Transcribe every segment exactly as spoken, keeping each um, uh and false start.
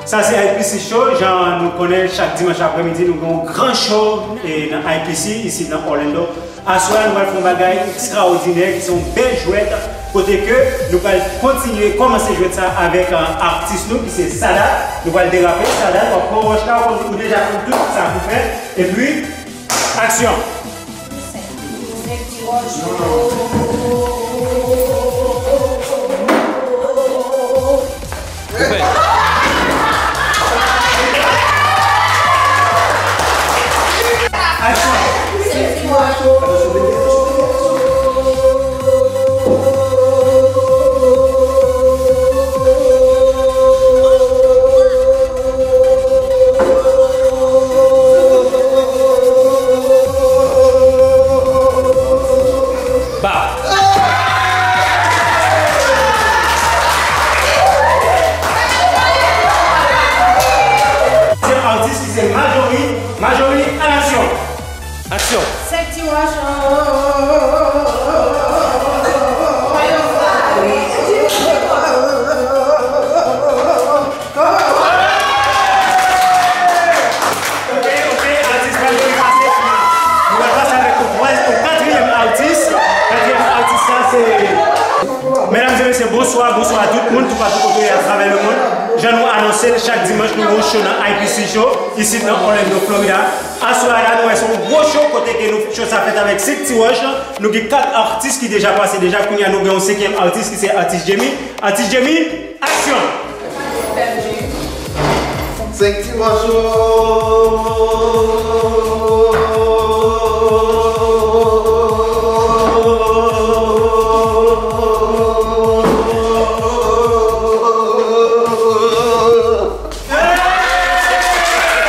Sa se I P C Show, jan nou konnen chak dimanch aprèmidi nou gen yon gran show e, nan I P C isit nan Orlando. Aswè a nou pral fè yon bagay ekstraòdinè ki se yon bèl jwèt kote ke nou pral kontinye kòmanse jwèt sa avèk, euh, atis nou ki se Sadat. Nou pral derape, Sadat, w ap pran wòch la, ou, ou deja konn tout sa pou fè. Epi, aksyon! Ba. Dezyèm atis ki se Majori. Majori, à l'action. Aksyon. Sèk ti wòch. Ok, ok, atis Majori pase. Nou pral pase avèk yon twaz-, yon katriyèm atis. Katriyèm atis sa se... Medam e mesye, bonswa, bonswa a tout moun, toupatou kote w ye atravè lemonn. Jan nou anonse l, chak dimanch nou gen yon show nan I P C Show, isit nan Orlando, Florida. Aswè a la, nou wè se yon gwo show kote ke nou, show sa fèt avèk senk ti wòch. Nou gen kat atis ki deja pase deja, kounye a nou gen yon senkyèm atis ki se atis Jamie. Atis Jamie, aksyon! Senk ti wòch.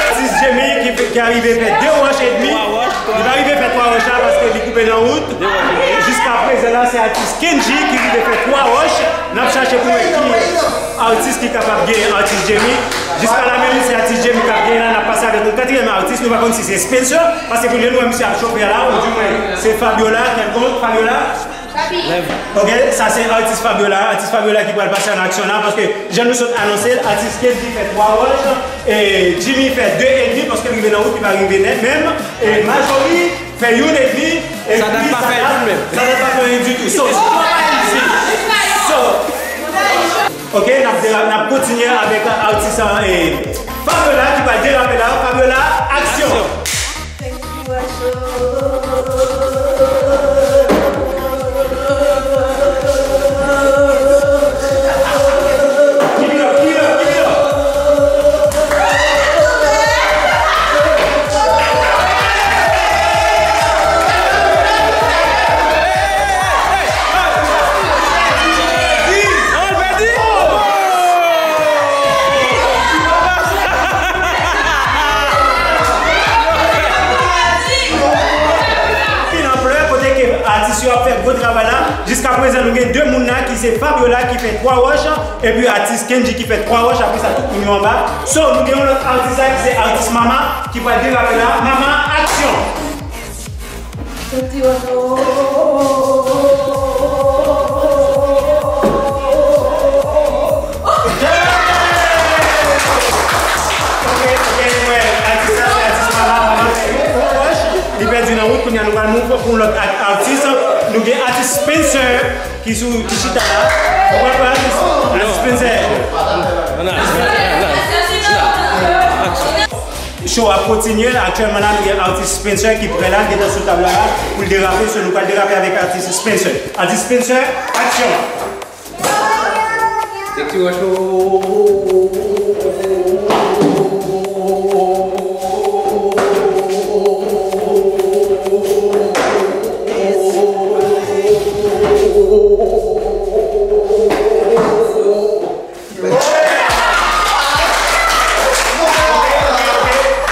Atis Jamie ki, ki arive fè de wòch edmi. Li pa rive fè twa wòch la paske li koupe nan wout. Jiska prezan la, se atis Kendji ki rive fè twa wòch. N ap chache pou wè ki atis ki kapab genyen atis Jamie. Jiska la menm, se atis Jamie k ap genyen la. N ap pase avèk yon katriyèm atis. Nou pa konn si se Spencer, paske pou lè nou wè misye ap chofe a la, ou di mwen se Fabiola, kèlkonk, Fabiola. Ok, sa se atis Fabiola. Atis Fabiola ki pral pase an aksyon la, paske jan nou sot anonse l, atis Kendji fè twa wòch, e Jimmy fè de edmi, paske l rive nan wout, li pa rive nèt menm, e Majori fè youn edmi, e Sadat pa fè youn menm. Sadat pa fè youn ditou. So, so, ok, n ap dera-, n ap kontinye avèk atis, e, Fabiola ki pral derape la. Fabiola, aksyon! Fin anplè kote ke atis yo ap fè gwo travay la. Jiska prezan, nou gen de moun la ki se Fabiola ki fè twa wòch, epi atis Kendji ki fè twa wòch. Apre sa, tout moun yo anba. So, nou gen yon lòt atis la ki se atis Mama ki pral derape la. Mama, aksyon! Ok, ok, nou wè atis la, se atis Mama. Mama fè yon gwo wòch, li pèdi nan wout, kounye a nou pral move pou lòt a-, atis. Nou gen atis Spencer ki sou, ki chita la. Ou pral wè atis, atis Spencer. Show ap kontinye, aktyèlman la, nou gen atis Spencer ki prè la, gentan sou tab la, la, pou l derape, so nou pral derape avèk atis Spencer. Atis Spencer, aksyon! Sèk ti wòch.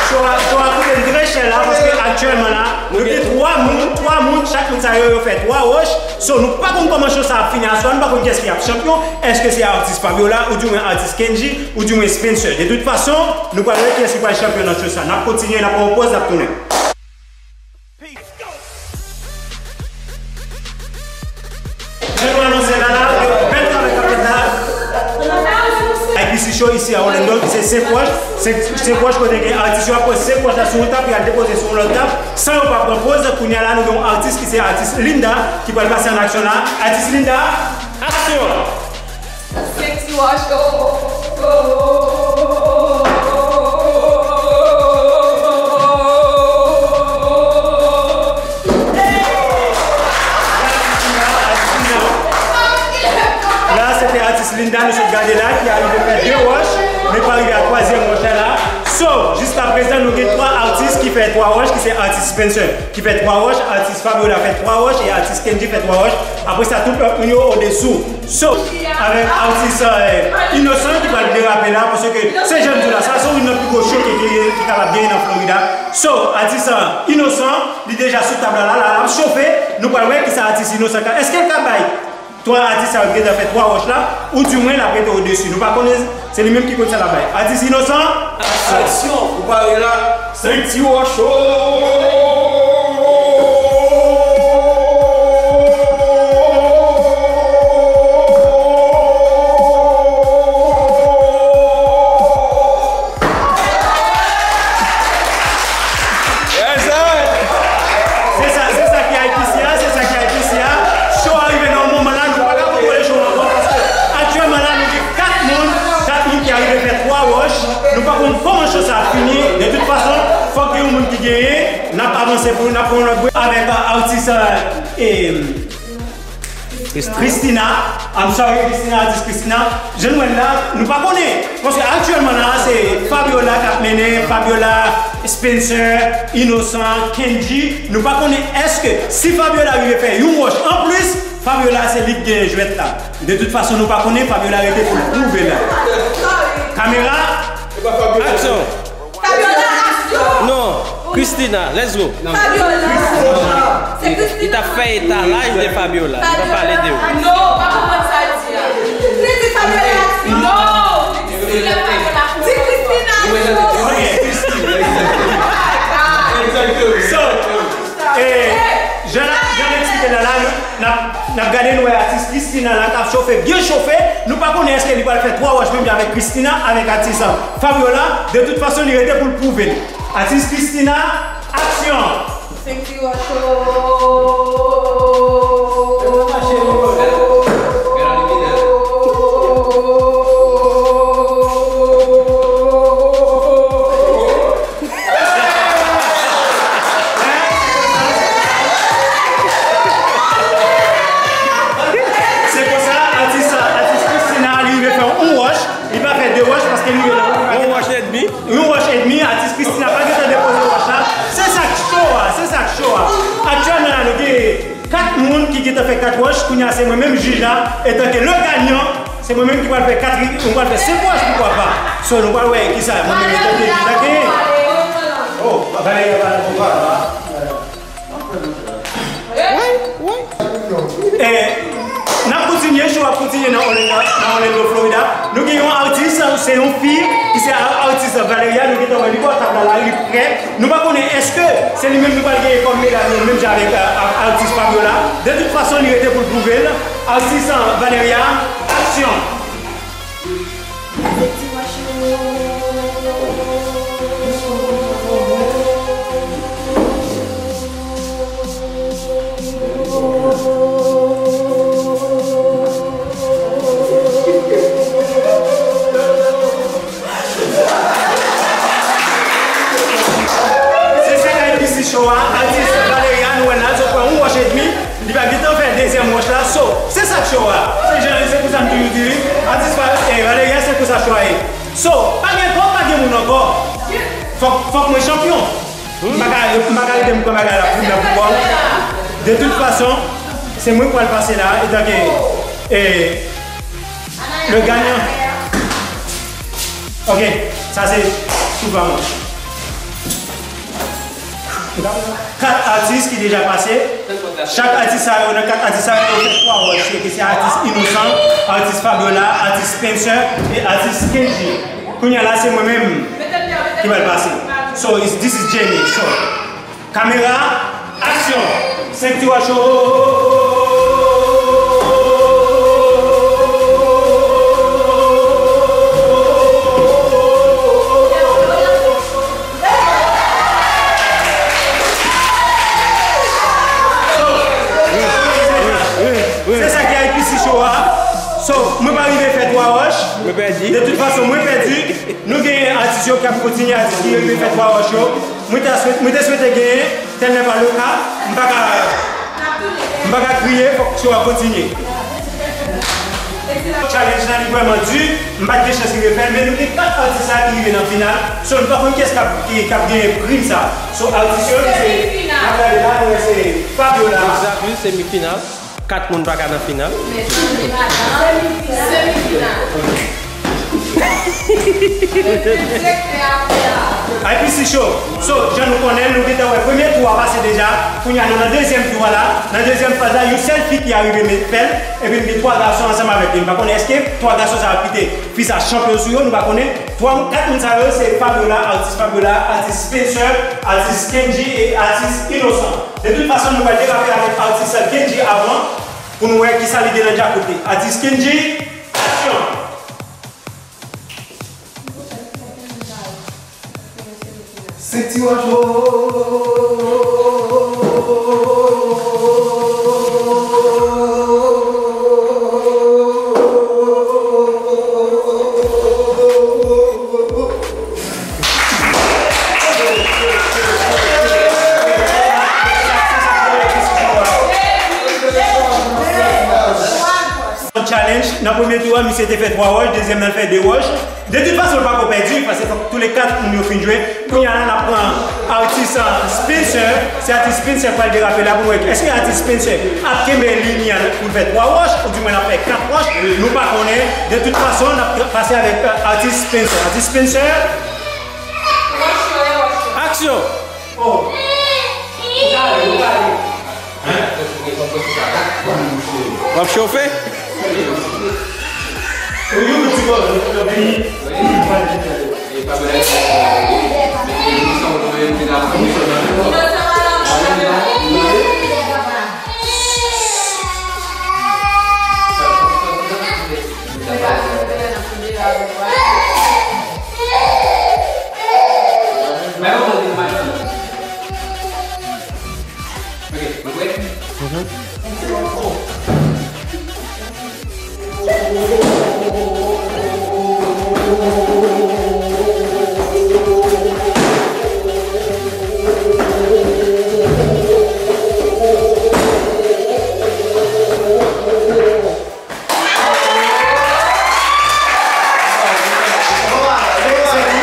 Show a, show a koute trè chè la, paske aktyèlman la, nou gen twa moun, twa moun, chak moun sa yo, yo fè twa wòch. So, nou pa konn kòman show sa ap fini aswè a, nou pa konn kiyès ki ap chanpyon. Èske se atis Fabiola, oudimwen atis Kendji, oudimwen Spencer? De tout fason, nou pral wè kiyès ki pral chanpyon nan show sa. N ap kontinye, n ap pran yon pòz, n ap tounen. Jan nou anonse la, la, bèl travay k ap fèt la. I P C Show isi a Orlando, ki se senk wòch, senk, senk wòch kote gen atis yo ap pran senk wòch la sou yon tab, y al depoze sou yon lòt tab, san yo pa pran poz. Kounye a la, nou gen yon atis ki se atis Linda, ki pral pase an aksyon la. Atis Linda, aksyon! Senk ti wòch, oh, oh, oh. La, se te atis Linda, nou sot gade la, ki arive fè de wòch, men pa rive a twazyèm wòch la la. So, jiska prezan, nou gen twa atis ki fè twa wòch, ki se atis Spencer, ki fè twa wòch, atis Fabiola fè twa wòch, e atis Kendy fè twa wòch. Apre sa, tout lòt moun yo odesou. So, avèk atis, eh, Inosan ki pral derape la, paske se jan m di w la, sa se youn nan pi gwo show ki, ki, ki kapab genyen nan Florida. So, atis, eh, Inosan, li deja sou tab la, la, la, l ap chofe. Nou pral wè kisa atis Inosan ka. Èske l ka bay twa atis sa yo ki gentan fè twa wòch la, oudimwen l ap rete odesi? Nou pa konnen, se li menm ki konn sa l ap bay. Atis Inosan, aksyon! Ou pare la? Senk ti wòch, oh! Yes, sir! Se sa, se sa ki ayiti isi a, se sa ki ayiti isi a. Show a rive nan yon moman la, nou pa ka kontwole show a ankò, paske aktyèlman la, nou gen kat moun, kat moun ki arive fè twa wòch. Nou pa konn kòman show sa ap fini. De tout fason, fòk gen yon moun ki genyen. N ap avanse pou nou, n ap pran yon lòt break avèk, euh, atis, euh, e, Christina. I'm sorry, Christina, atis Christina. Jan nou wè l la, nou pa konnen. Paske aktyèlman la, se Fabiola k ap mennen, Fabiola, Spencer, Inosan, Kendy. Nou pa konnen èske si Fabiola rive fè yon wòch anplis, Fabiola se li k genyen jwèt la. De tout fason, nou pa konnen, Fabiola rete pou l pwouve l. Kamera, aksyon! Fabiola, aksyon! Non, Christina, let's go. Fabiola. Se Christina. Li t ap fè etalaj de Fabiola, li pa pale de ou. Non, pa konprann sa l di a. Li di Fabiola, aksyon. Non, li di Fabiola. Di Christina, aksyon. So, eh, jan n ap, jan n eksplike la, la, nou, N ap, n ap gade, nou wè atis Christina la k ap chofe, byen chofe. Nou pa konnen èske li pral fè twa wòch menm jan avèk Christina, avèk atis, uh, Fabiola. De tout fason, li rete pou l pwouve l. Atis Christina, aksyon! Senk ti wòch, oh. Se konsa, atis, atis Christina, li rive fè yon wòch, li pa fè de wòch paske li rive nan yon wòch edmi. Yon wòch edmi, atis Christina pa gentan depoze wòch la. Se sa k cho a, se sa k cho a. Aktyèlman la, nou gen kat moun ki gentan fè kat wòch, kounye a se mwen menm jij la, etanke le gagnant, se mwen menm ki pral fè kat, nou pral fè senk wòch, poukwa pa. So, nou pral wè kisa mwen menm etanke jij la genyen. Oh, Valeria pa la, poukwa pa. Wi, wi. Eh, n ap kontinye, show ap kontinye nan Orlando, nan Orlando, Florida. Nou gen yon atis, se yon fi, ki se a-, atis Valeria, nou gentan wè li bò tab la, la, li prè. Nou pa konnen èske se li menm nou pral genyen kòm medam yo, menm jan avèk, a, a, atis Fabiola. De tout fason, li rete pou l pwouve l. Atis, a, Valeria, aksyon! Se sa k ap pisi cho a, atis Valeria, nou wè l la, sot pran yon wòch edmi, li pa gentan fè dezyèm wòch la, so, se sa k cho a. Se jan, se konsa m toujou di li, atis Va-, eh, Valeria, se konsa cho a ye. So, pa gen kò, pa gen moun ankò. Fòk, fòk mwen chanpyon. M pa ka, m pa ka rete m pran bagay la pou m nan pou kò m. De tout fason, se mwen k pral pase la, etanke, eh, le gagnant. Ok, sa se sou pa mwen. Kat atis ki deja pase. Chak atis sa yo, nan kat atis sa yo, yo fè twa wòch, se ki se atis Inosan, atis Fabiola, atis Spencer e atis Kenji. Kounye a la, se mwen menm ki pral pase. So, it's, this is Jamie, so. Kamera, aksyon! Senk ti wòch, oh, oh, oh, oh. Mwen pèdi. De tout fason, mwen pèdi. Nou genyen atis yo k ap kontinye, atis ki rive fè twa wòch yo. Mwen ta swete, mwen te swete genyen, tel n'est pas le cas. M pa ka, m pa ka kriye, fòk show a kontinye. Challenge lan li vrèman di, m pa t gen chans rive fè l, men nou gen kat atis la ki rive nan final. So, nou pa konn kiyès k ap, ki, k ap genyen prim sa. So, atis yo, se, n ap gade la, nou wè se Fabiola. Exactly, semi final. Kat moun pa ka nan final. Semi final. Ay, pisi cho. So, jan nou konnen, nou gentan wè premye tou a pase deja. Kounye a, nou nan dezyèm tou a la. Nan dezyèm faz la, yon sèl fi ki arive met fè l. Epi, nou gen twa gason ansanm avèk li. M pa konnen èske twa gason sa yo kite fi sa chanpyon sou yo, nou pa konnen. Twa, kat moun sa yo, se Fabiola, atis Fabiola, atis Spencer, atis Kendji e atis Inosan. De tout fason, nou pral derape avèk atis Kendji avan pou nou wè kisa li gen nan djakout li. Atis Kendji, aksyon! Senti wòch wo. Challenge, nan premye tou a, misye te fè twa wòch, dezyèm nan l fè de wòch. De tout fason, l pako pèdi, paske fòk tou le kat moun yo fin jwe. Kounye a la, n ap pran atis, ah, Spencer. Se atis Spencer k pral derape la pou nou wè èske atis Spencer ap kenbe liy li an pou l fè twa wòch, oudimwen l ap fè kat wòch. Nou pa konnen. De tout fason, n ap tra-, pase avèk, euh, atis Spencer. Atis Spencer. Aksyon! Oh! Ou gade, ou gade. W ap chofe?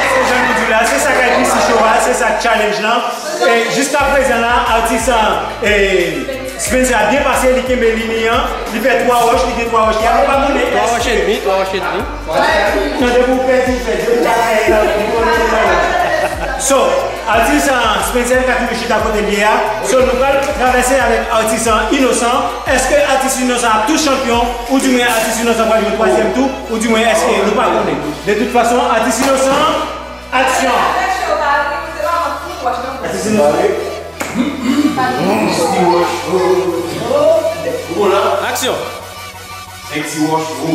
Se jan nou di la, se sa k ap pisi cho a, se sa k challenge lan. E jiska prezan la, atis, e, Spencer ap byen pase, li kenbe liy li an, li fè twa wòch, li gen twa wòch. Twa wòch edmi, twa wòch edmi. Tande pou w pèdi, w pèdi. So, atis, ah, Spencer ka toujou chita kote l ye a. So, nou pral travèse avèk atis, ah, Inosan. Èske atis Inosan ap tou chanpyon, oudimwen atis Inosan pral jwe twazyèm tou, oudimwen èske nou pa konnen. De tout fason, atis Inosan, aksyon! Atis Inosan. Aksyon! Senti wòch wo.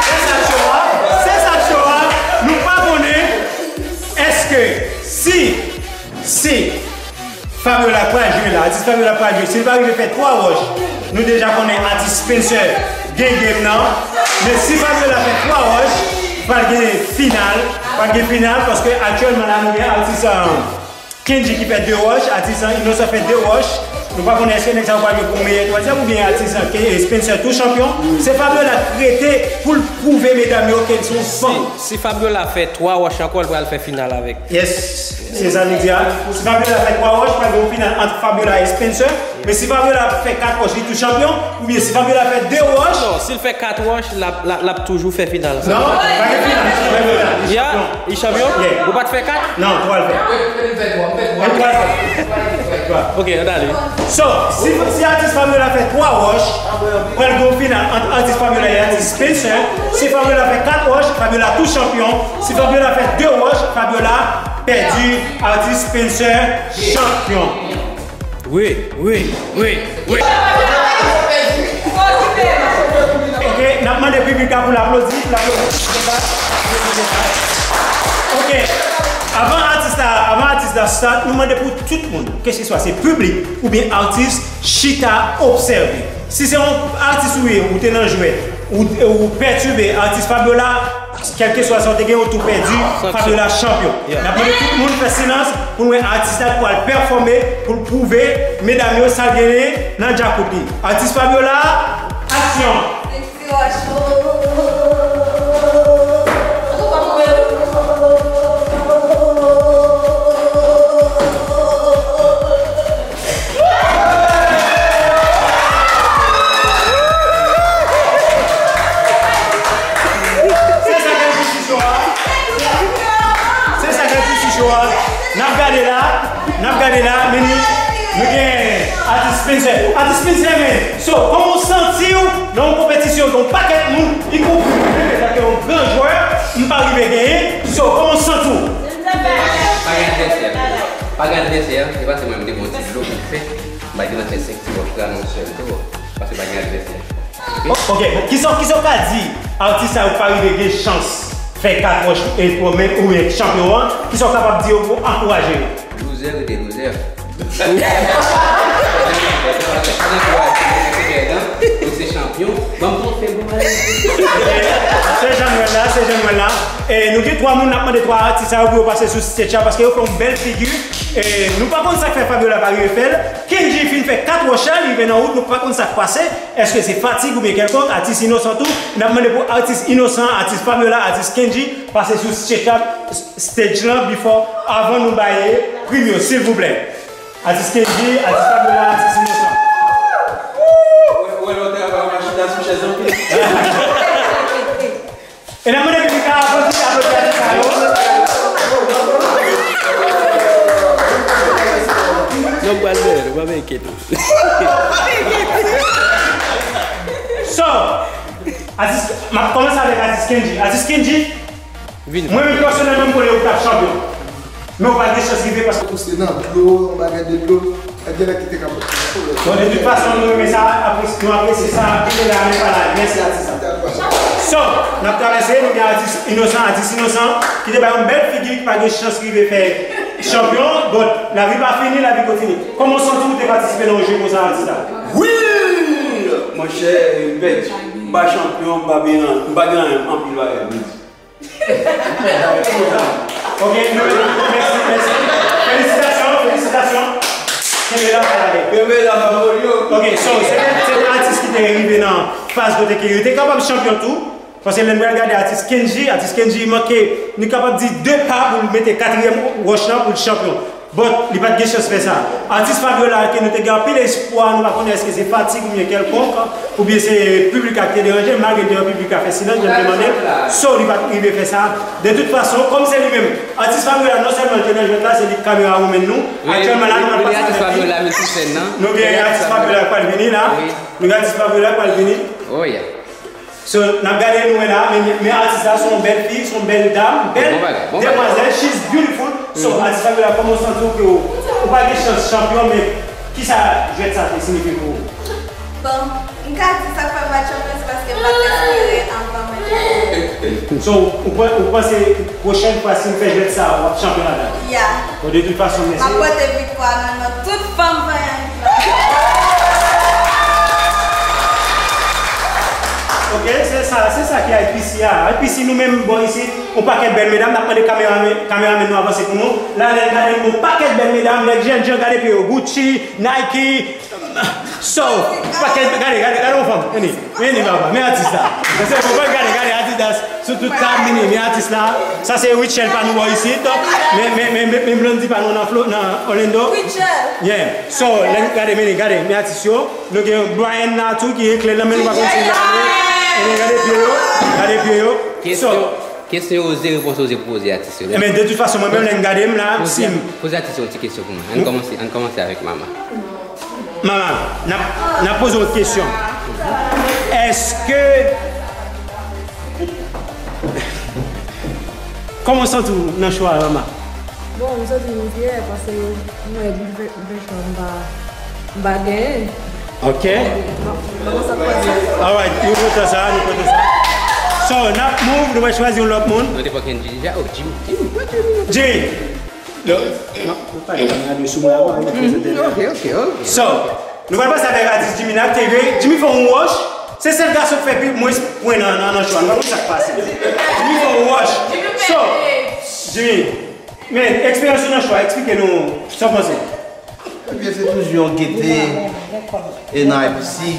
Se sa cho a, se sa cho a, nou pa konnen èske si, si Fabiola pral jwe la. Atis Fabiola pral jwe. Si l pa rive fè twa wòch, nou deja konnen atis Spencer gen game nan. Men si Fabiola fè twa wòch, pral gen final. Pral gen final paske aktyèlman la, nou gen atis, ah, Kendji ki fè de wòch, atis, ah, Inosan fè de wòch. Nou pa konnen èske nèg sa yo pral jwe pou meyè twazyèm oubyen atis, ah, Ke-, Spencer tou chanpyon. Se Fabiola k rete pou l pwouve medam yo ke l se yon fanm. Si Fabiola fè twa wòch ankò, l pral fè final avèk. Yes, se sa nou di a. Si Fabiola fè twa wòch, pral gen yon final ant Fabiola e Spencer. Men si Fabiola fè kat wòch, li tou chanpyon. Oubyen si Fabiola fè de wòch. Non, si l fè kat wòch, l ap, l ap, l ap toujou fè final. Non, pa gen final, pa gen final. Li chanpyon. Li chanpyon? Yeah. Ou pa t fè kat? Non, twa l fè. Mwen twa l fè. Ok, ann ale. So, si, si atis Fabiola fè twa wòch, pral gen yon final ant atis Fabiola e atis Spencer. Si Fabiola fè kat wòch, Fabiola tou chanpyon. Si Fabiola fè de wòch, Fabiola pèdi, atis Spencer chanpyon. Wi, wi, wi, wi. Ok, n ap mande piblik la pou l aplodi, pou l aplodi. Ok. Avan atis la, avan atis la start, nou mande pou tout moun, keseswa se piblik oubyen atis, chita obsève. Si se yon atis ou ye, ou te nan jwèt, ou, ou pètibe atis Fabiola, kèlkeswa sa w te gen, ou tou pèdi, Fabiola chanpyon. N ap mande tout moun fè silans pou n wè atis la k pral pèfòme, pou l pwouve medam yo sa l genyen nan djakout li. Atis Fabiola, aksyon! Se sa k ap piti cho a. Se sa k ap piti cho a. N ap gade la. N ap gade la, men nou, nou gen atis Spencer. Atis Spencer, men, so, kòman w santi w nan yon konpetisyon, gen yon pakèt moun, ikonpri mwen, menm etan ke yon gran jwè, m pa rive genyen. So, kòman w santi w? Pa gen advèsè. Pa gen advèsè, se paske mwen, m te pran ti dlo vit fè. M pa t gentan fè senk ti wòch la nan yon sèl tou, paske pa gen advèsè. O-, ok, bon, kisa, kisa w ka di atis sa yo k pa rive gen chans fè kat wòch e pwomèt ou menm chanpyon an, kisa w kapab di yo pou ankouraje yo? Loser rete loser. Ou se chanpyon. Ban m pran fè bon bagay. Se jan mwen la, se jan mwen la. E nou gen twa moun, n ap mande twa atis sa yo pou yo pase sou stage la, paske yo fè yon bèl figi. E nou pa konn sa k fè Fabiola pa rive fè l. Kendji fin fè kat wòch la, li rive nan wout, nou pa konn sa k pase. Èske se fatig oubyen kèlkonk? Atis Inosan tou, n ap mande pou atis Inosan, atis Fabiola, atis Kendji pase sou stage la, stage lan before, avan nou bay prim yo, silvouplè. Atis Kendji, atis Fabiola, atis Inosan. Ou wè lè w travay, w ka chita sou chèz anpil. E n ap mande piblik la aplodi, aplodi atis sa yo. Non, m pral dèyè, nou pa enkyete. So, atis, m ap kòmanse avèk atis Kendji. Atis Kendji, mwen menm pèsonèlman, m konnen ou t ap chanpyon. Men ou pa t gen chans rive paske ou se nan dlo, yon bagay de dlo. Gen nèg ki te ka pote pwoblèm. Bon, de tout fason, nou renmen sa, apre, nou apresye sa, kite la, men pa la, mèsi atis la. So, n ap travèse, nou gen atis Inosan, atis Inosan, ki te bay yon bèl figi, ki pa gen chans rive fè chanpyon, but lavi pa fini, lavi kontinye. Kòman w santi w te patisipe nan yon jwe konsa, atis la? Wi! Monchè, m pèdi. M pa chanpyon, m pa gen, m pa gen anpil bagay pou m di. Ok, nou, mèsi, mèsi. Felisitasyon, felisitasyon. Kenbe la, pa lage. Kenbe la, pa lage. Ok, so, se te, se te atis ki te rive nan faz kote ke yo te kapab chanpyon tou. Paske lè n pral gade atis Kendji, atis Kendji manke, nou kapab di de pa pou l mete katriyèm wòch lan pou l chanpyon. But, li pa t gen chans fè sa. Atis Fabiola, ke nou te gen anpil espwa, nou pa konnen èske se fatig oubyen kèlkonk, oubyen se piblik la ki te deranje, malgre l te nan piblik la fè silans, jan m te mande l. So, li pa t rive fè sa. De tout fason, kòm se li menm, atis Fabiola, non sèlman l te nan jwèt la, se li k kamera woman nou. Aktyèlman la, nou pral pase avèk li. Nou gen atis Fabiola k pral vini la. Nou gen atis Fabiola k pral vini. So, n ap gade nou wè la, men, men atis la se yon bèl fi, se yon bèl dam, bèl demwazèl, she's beautiful. So, atis Fabiola, kòman w santi w ke w, ou pa gen chans chanpyon, men kisa jwèt sa te siyifi pou ou? Bon, m ka di sa k fè m pa t chanpyon, se paske m pa t espere avan mwen te. So, ou pa, ou panse pwochèn fwa si m fè jwèt sa, w ap chanpyon ladan? Yeah. Bon, de tout fason, mèsi. M ap pote viktwa nan non tout fanm vanyan ki la. Ok, se sa, se sa ki I P C a. I P C nou menm bò isit, yon pakèt bèl medam, n ap mande kameramen, kameramen nou avanse pou nou. La, lè n gade yon pakèt bèl medam, nèg jènjan, gade pye yo, Gucci, Nike, So, pa kè, gade, gade, gade yon fanm. Vini, vini, papa. Men atis la. Se bon, gade, gade atis la. Sou tout tab, vini, men atis la. Sa se Rachel pa nou bò isit. Men, men, men, men, men Blondie pa nou nan Flo, nan Orlando. Yeah. So, lè, gade, vini, gade, men atis yo. Nou gen Brian la tou ki eklè nan men nou pa konn si l ale. Ebyen, gade pye yo. Gade pye yo. So, kesyon, kesyon oze, repons oze pou poze atis yo. Ebyen, de tout fason, mwen menm, lè m gade m la, si m. Poze atis yo yon ti kesyon pou mwen. Ann kòmanse, ann kòmanse avèk Mama. Mama, n ap, n ap poze w kesyon. Èske, kòman w santi w nan cho a, Mama? Bon, m santi m fyè paske m wè Big Vè-, Vèchò m pa, m pa genyen. Ok. M ap, m ap konsantre. Alright, nou kontan sa, nou kontan sa. So, n ap move, nou pral chwazi yon lòt moun. Nou te fòk Jimmy deja. Oh, Jimmy. Jimmy, pa Jimmy, non. Jimmy. Non, nou pa Jimmy, nou sou mwen avan, nou prezante. Ok, ok, ok. So, nou pral pase avèk atis Jimmy, n ap te veye. Jimmy fè yon wòch. Se sèl gason k fè pi mwens pwen nan, nan, nan cho a. Nou pa konn sa k pase. Jimmy fè yon wòch. So, Jimmy, men, eksperyans ou nan cho a, eksplike nou sa w panse. Ebyen, se toujou yon gete e nan I P C.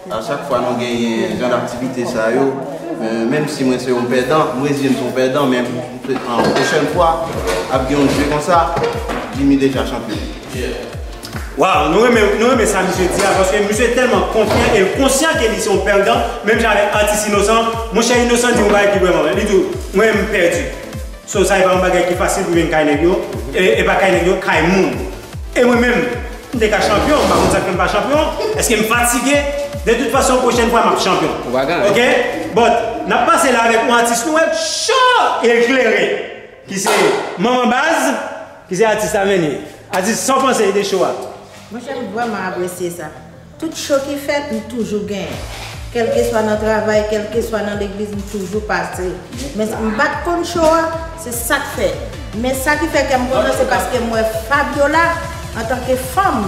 A chak fwa nou genyen jan d aktivite sa yo, men, menm si mwen se yon pèdan, m reziye m se yon pèdan, men an pwochèn fwa, ap gen yon jwe konsa, Jimmy deja chanpyon. Waw, nou renmen, nou renmen sa misye di a, paske misye tèlman konfyan e l konsyan ke li se yon pèdan, menm jan avèk atis Inosan. Monchè, Inosan di yon bagay ki vrèman vrè. Li di w, mwen, m pèdi. So, sa e pa yon bagay ki fasil pou jwenn kay nèg yo, e, e pa kay nèg yo, kay moun. E mwen menm, m te ka chanpyon, m pa konn sa k fè m pa chanpyon. Èske m fatige? De tout fason, pwochèn fwa, m ap chanpyon. Ou pa gen. Ok? But, n ap pase la avèk yon atis nou wè cho e klere, ki se Manman Baz, ki se atis la menm li. Atis, sa w panse de cho a? Monchè, m vrèman apresye sa. Tout cho ki fèt, m toujou genyen. Kèlkeswa nan travay, kèlkeswa nan legliz, m toujou pase. Men m pa t konn cho a, se sa k fè. Men sa ki fè kè m kontan, se paske m wè Fabiola, antanke fanm,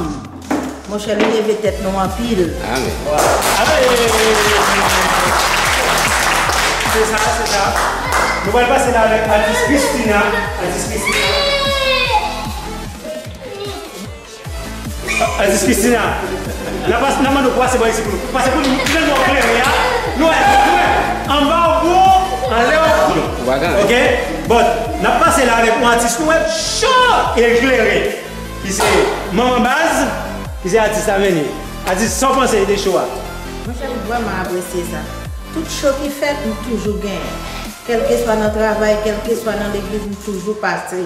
monchè, li leve tèt nou anpil. Amèn. Amèn. Se sa, se sa. Nou pral pase la avèk atis Christina. Atis Christina. Atis Christina, n ap pas-, n ap mande w pou pase bò isit pou nou. Pase pou nou, kijan nou klere a, nou wè, nou wè, anba w gwo, anlè w gwo. Ou pa gen. Ok? But, n ap pase la avèk yon atis nou wè cho e klere, ki se Manman Baz, ki se atis la menm li. Atis, sa w panse de cho a? Monchè, m vrèman apresye sa. Tout cho ki fèt, m toujou genyen. Kèlkeswa nan travay, kèlkeswa nan legliz, m toujou pase.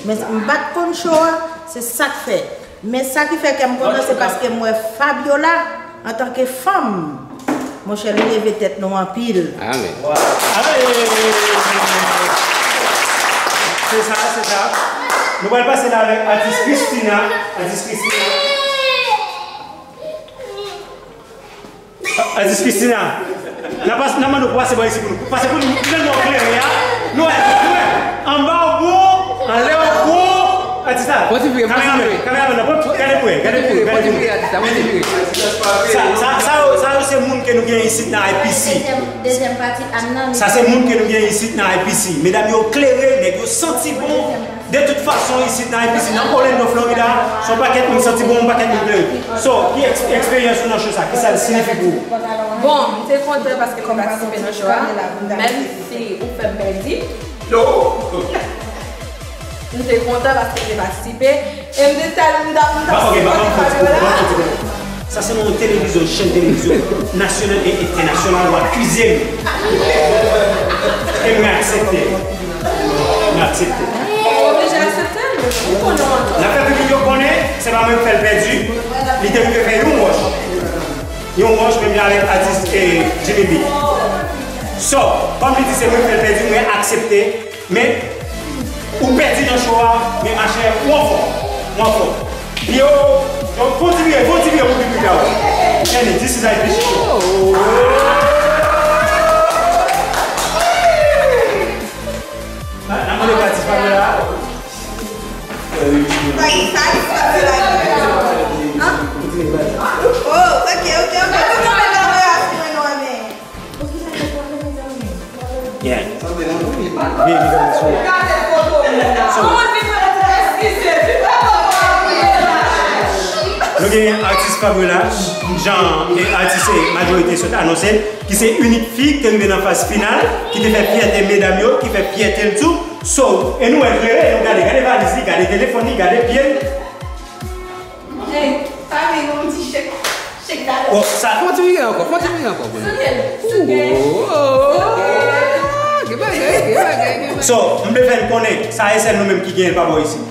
Men m pa t konn cho a, se sa k fè. Men sa ki fè kè m kontan, se paske m wè Fabiola, antanke fanm, monchè, li leve tèt nou anpil. Amèn. Amèn. Se sa, se sa. Nou pral pase la avèk atis Christina. Atis Christina. Atis Christina, n ap pas-, n ap mande w pou pase bò isit pou nou. Pase pou nou, kijan nou klere a, nou wè, nou wè, anba w gwo, anlè w gwo, atis la. Fò ti vire, fò ti vire. Kameraman, kameraman, gade pou wè, gade pou wè, gade pou wè. Fò ti vire, atis la, fò ti vire. Sa, sa, sa yo, sa yo se moun ke nou gen isit nan I P C. Dezyèm, dezyèm pati, Amnan. Sa se moun ke nou gen isit nan I P C. Medam yo klere, nèg yo santi bon. De tout fason, isit nan I P C, nan Orlando, Florida, se yon pakèt moun santi bon, yon pakèt moun plere. So, ki eks-, eksperyans ou nan cho sa? Kisa l siyifi pou ou? Bon, m te kontan paske m patisipe nan cho a. Menm si ou fè m pèdi. M te kontan paske m te patisipe. E m te tèl, m t ap, m t ap sipòte Fabiola. Sa se nan yon televizyon, yon chèn televizyon nasyonal e entènasyonal, w akize m. E mwen aksepte. Mwen aksepte. Ou oblije aksepte l, ou konnen w antò. N ap fè piblik yo konnen, se pa mwen ki fè l pèdi. Li te rive fè yon wòch. Yon wòch menm jan avèk atis, eh, Jimmy B. So, kòm li di se mwen ki fè l pèdi, mwen aksepte. Men, ou pèdi nan cho a, men machè, ou anfòm, ou anfòm. Yo, yo, kontinye, kontinye pou piblik la, wi. Kenny, this is I P C show. N a, n a mande pati pa la. Pati sa, sa, sa, la. Hein? Oh, ok, ok, ok. Tout le monde est dans la semaine, non, mais Yeah. Byen, byen, byen, byen. So, nou gen atis Fabiola, jan, e, atis majorite sot anonse l, ki se inik fi ki te rive nan faz final, ki te fè fyète medam yo, ki fè fyète l tou. So, e nou wè klere, nou gade, gade valiz li, gade telefòn li, gade pye l. Hey, pa vin yon ti chèk, chèk la. Oh, sa. Fon ti vire ankò, fon ti vire ankò pou nou. Soutyen, soutyen. Oh, oh, oh, oh. Gen bagay, gen bagay, gen bagay. So, m vle fè n konnen, sa e sèl nou menm ki genyen l pa bò isit.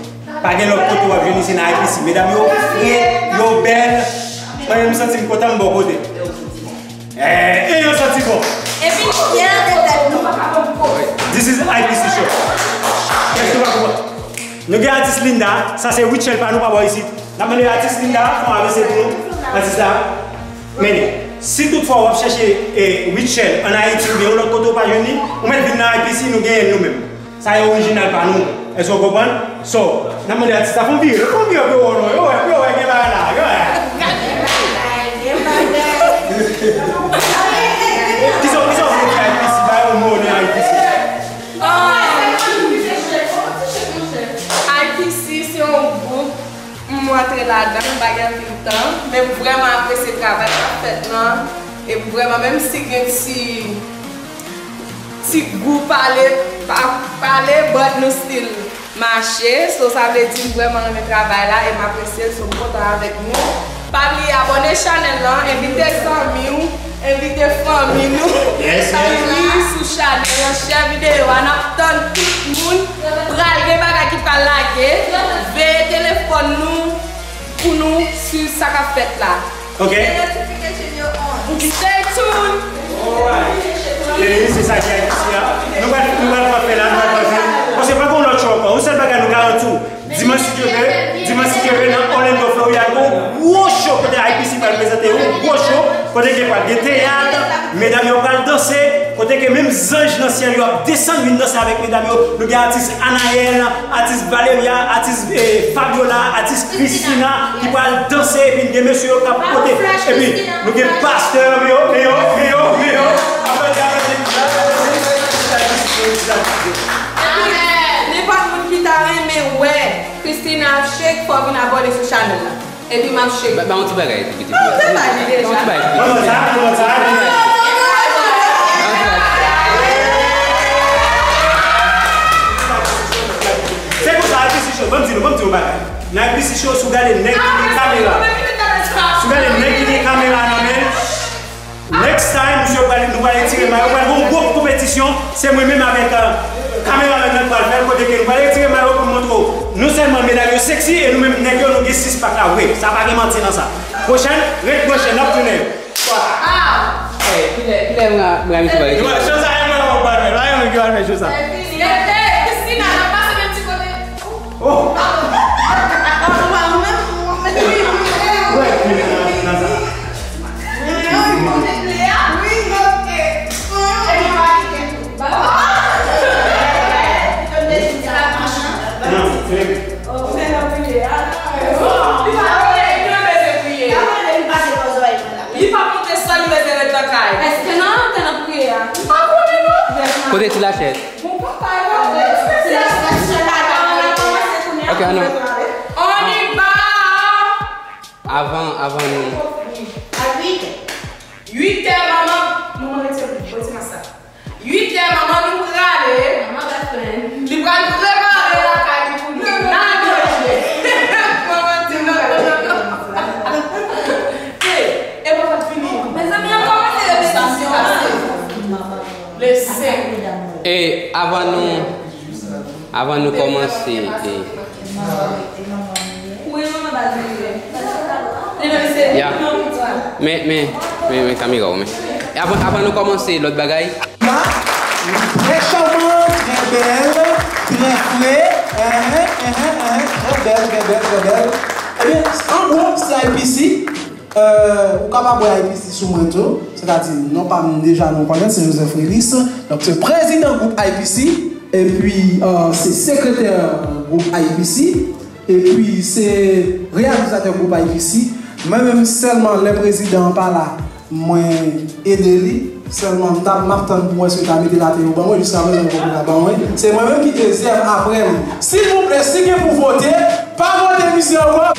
Pa gen lòt kote w ap jwenn isit nan I P C. Medam yo fre, yo bèl. Mwen menm m santi m kontan m bò kote. Eh, e yo santi bon. Epi nou fyè de tèt nou. This is I P C show. Kèk nou pa konprann. Nou gen atis Linda, sa se Rachel pa nou pa bò isit. N ap mande atis Linda, fè yon A V C pou nou. Atis la, mennen. Si toutfwa w ap chèche, e, Rutshelle ann Ayiti oubyen yon lòt kote w pa jwenn li, ou mèt vin nan I P C, nou genyen l nou menm. Sa e orijinal pa nou. Èske w konprann? So, n ap mande atis la fè yon vire, fè yon vire pou yo wè w non, yo wè, pou yo wè gen bagay la, yo wè. Kisa, kisa w vle di I P C, ba yo mo nan I P C. I P C se yon gwoup M antre ladan, m pa gen anpil tan, men m vrèman apresye travay k ap fèt lan. E m vrèman, menm si gen ti, ti gou pale, pa pale, but nou still mache. So, sa vle di m vrèman renmen travay la e m apresye l, so m kontan avèk nou. Pa bliye abòne chanèl lan, envite zanmi w, envite fanmi nou. Yes, yes. Vini sou chanèl lan, share videyo a, n ap tann tout moun. Pral gen bagay ki pral lage. Veye telefòn nou pou nou swiv sa k ap fèt la. Ok. Stay tuned! Alright. E se sa ki a isi a. Nou pral, nou pral fè la, nou pral fè. Paske pa gen lòt cho ankò. Yon sèl bagay nou garanti w. Dimanch si Dye vle, dimanch si Dye vle, nan Orlando, Florida, gen yon gwo cho kote I P C pral prezante yon gwo cho, kote gen pral gen teyat, medam yo pral danse, kote ke menm zanj nan syèl yo ap desann vin danse avèk medam yo. Nou gen atis Anaël, atis Valeria, atis, eh, Fabiola, atis Christina ki pral danse, epi gen mesye yo k ap pote, epi nou gen pastè, men yo, men yo, men yo, men yo. Aplodi, aplodi, aplodi. Nenpòt moun ki ta renmen wè Christina ap shake, fò w vin abòne sou chanèl la. Epi m ap shake. Ba, ba yon ti bagay, ti pitit. Ba yon ti bagay, ti pitit. Ba yon ti bagay, ti pitit. Ba yon ti bagay. Se konsa, I P C Show, ban m di nou, ban m di nou bagay. Nan I P C Show, si w gade nèg ki gen kamera, si w gade nèg ki gen kamera nan men l, next time, misye pral, nou pral retire mayo, pral gen yon gwo konpetisyon, se mwen menm avèk, euh, kameramèn nan k pral fè l, kote ke nou pral retire mayo pou montre w non sèlman medam yo sexy, e nou menm nèg yo, nou gen six pack la vre. Sa pa gen manti nan sa. Pwochèn, ret branche, n ap tounen. Kilè, kilè bra, bra misye pral retire? Cho sa, e mwen, mwen pral fè l. Pa gen moun ki pral fè cho sa. Christina, n ap pase menm ti kote. Oh! Li pa monte san li bezwen ret nan kay. Èske nan antre nan priyè a? M pa konnen non. Kote ti lachèz? Bon, papa, yo, se la sèl bagay la kòmanse kounye a. Ok, anon. On y va. Avan, avan nou. A uit è. Uit è, manman. Manman, retire, retire mask la. Uit è, manman nou prale. Manman pral plenn. Li pral prepare lakay li pou nou. N al manje. Manman di non, non, non, non. E, e manman vini. Mezanmi, an kòmanse repetision. Le senk. E avan nou, avan nou kòmanse, e, ya. Men, men, men, men kamera w, men. E avan, avan nou kòmanse lòt bagay. Trè chaman, trè bèl, trè fre. Enhen, enhen, enhen. Trè bèl, trè bèl, trè bèl. Ebyen, an gwo, se I P C. Euh, ou kapab wè I P C sou mwen tou. Sètadi, non pa m deja nou konnen, se Joseph Relis. Donk, se prezidan gwoup I P C. Epi, euh, se sekretè gwoup I P C. Epi se reyalizatè gwoup I P C. Mwen menm sèlman lè prezidan an pa la, mwen ede li. Sèlman m t ap, m ap tann pou wè si yo ta mete late yo ban mwen, jiska prezan yo poko ka ban mwen. Se mwen menm ki dezyèm apre li. Silvouplè, si gen pou vote, pa vote misye ankò.